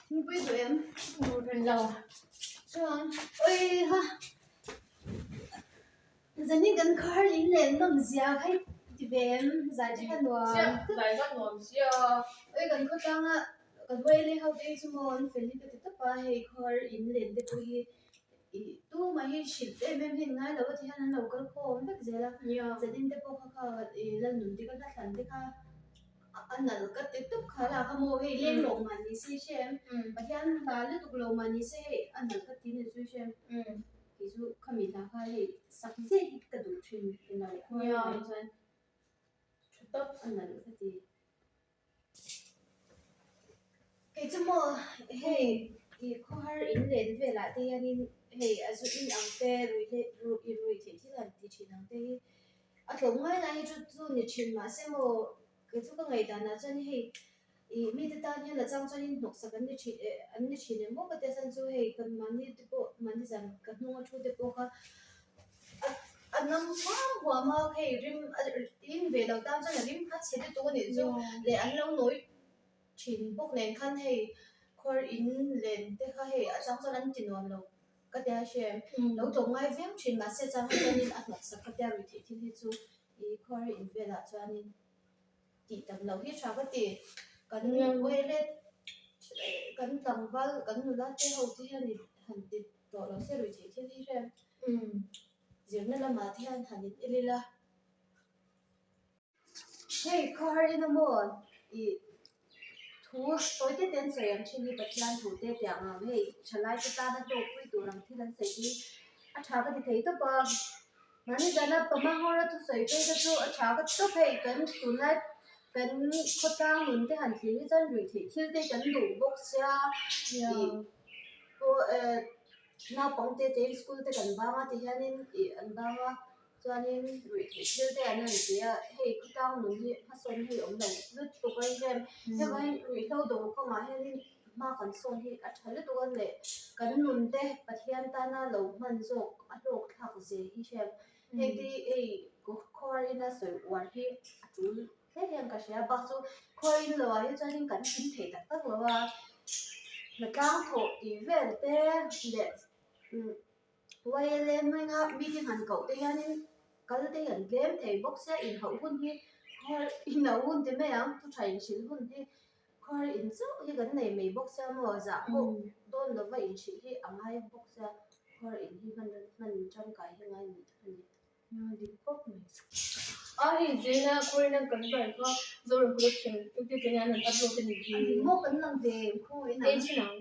Thingpui duh em? Duh reng lo. Chuan awi ha zanin kan khar in leh nawm zia kha i ti ve em? Zai te kha nuam. Zai kha nuam sia. Awi kan khawtlanga kan uaile ho te hi chu maw an fel hi ka ti tawp a, hei khar in len te pawh hi ih tumah hi hrilh em em hi an ngai lo a ti hian an lo kal khawm vek zel a. Zanin te pawh kha kha ih Lalnun te kha hla thlan te kha. A nalh ka ti tawp kha la kha maw hei leng lo mah ni se hre em Pathian hla lutuk lo mah ni se hei a nalh ka ti ni chu hre em kei chu khami hla kha hei sak zet hi ka duh thin eng lo khawi mai chuan tha tawp a nalh ka ti kei chu maw hei ih khawhar in len velah te hianin hei a zu in ang te ruih leh ruih ruih theih thil han ti thin ang te hi. A tlawm ngai lai hi chu chu ni thin mahse maw kei chu ka ngaihdanah chuan hei ih mite tan hian a chang chuanin hnawksak an ni thin eh an ni thin em bawk a tia chuan chu hei kan mahni te pawh mahni zan ka hnung a thu te pawh kha a a nam huam huam a hei rim a in ve lo tan chuan a rim kha chhe lutuk a nih chu leh an lo nawi thin bawk nen khan hei khuar in len te kha hei a chang chuan an ti nuam lo. Ka tia hre, lo tlawm ngai viau thin mahse chang hi chuanin a hnawksak ka tia ruih theih thil hi chu i khuar in velah chuanin tih tam loh hi tha ka ti. Kan uaile kan tlangval kan nula te ho te hian han ti tawh lo se ruih theih thil hi hre zirna lamah te hian han in el ila. Hei khawhar in a maw ih thu tawi te te an sawi ang thin hi Pathian thu te tiang ang hei thalai te tana hlawkpui tur ang thil an sawi hi a tha ka ti thei tawp a mahni zana pama nghawra thusawi phei te chu a tha ka ti tawp hei kan tunlai kan khawtlang nun te han thlir hi chuan ruih theih thil te kan duh bawk sia ih pawh eh naupang te te in school te kan bang a ti hianin ih an bang a. Chuanin ruih theih thil te an rawn ti a, hei khawtlang nun hi hmasawn hi awm lo lutuk a inrem. Hei vangin ruihhlo dawr kawngah hianin hma kan sawn hi a tha lutuk a leh kan nun te Pathian tana lo hman zawk a hlawk thlak ze hi hrem. Hei te hei khuar ina sawi uar hi a tul hle hian ka hria bak chu khuar in lo ah hi chuanin kan hlim thei tak tak lo a, hnatlang thawh tih vel te leh YLA hminga meeting han koh te hianin kal te hi an tlem thei bawk sia inhauh hun hi khawr inhauh hun ti mai ang thu tha inhrilh hun hi khawr in chauh hi kan nei mai bawk sia maw zah pawh dawn lova inhrilh hi a ngai bawk sia khawr in hi hman hman tangkai hi ngai ni a ni. Dik khawp mai. A hei zela khawrina kan bar kha Zoram Collection te te hian an upload a ni hi. A ni maw kan lang ve khawngaih in ang.